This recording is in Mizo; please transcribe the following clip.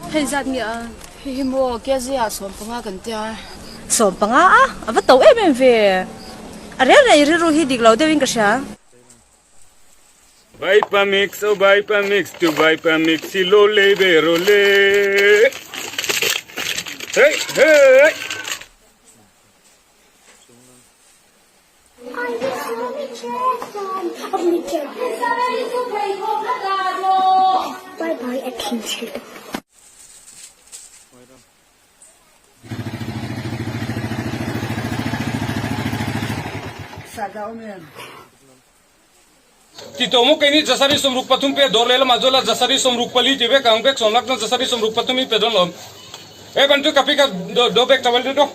Hei zat nge a? Hei hi maw kg ah 15 kan tia. 15 a? A va to em em ve. A rel rei rilru hi dik lo deuhin ka hria. Vaipa mix oh vaipa mix tu vaipa mix si lo le be ro le. Hey hey. Ti tawh maw keini jasari 63 pe dawr lehlamah chuan la jasari 64 tih vek ang bag sawm lak chuan jasari 63 in pe dawn lo. He bantu ka pi ka do bag tawel deuh deuh.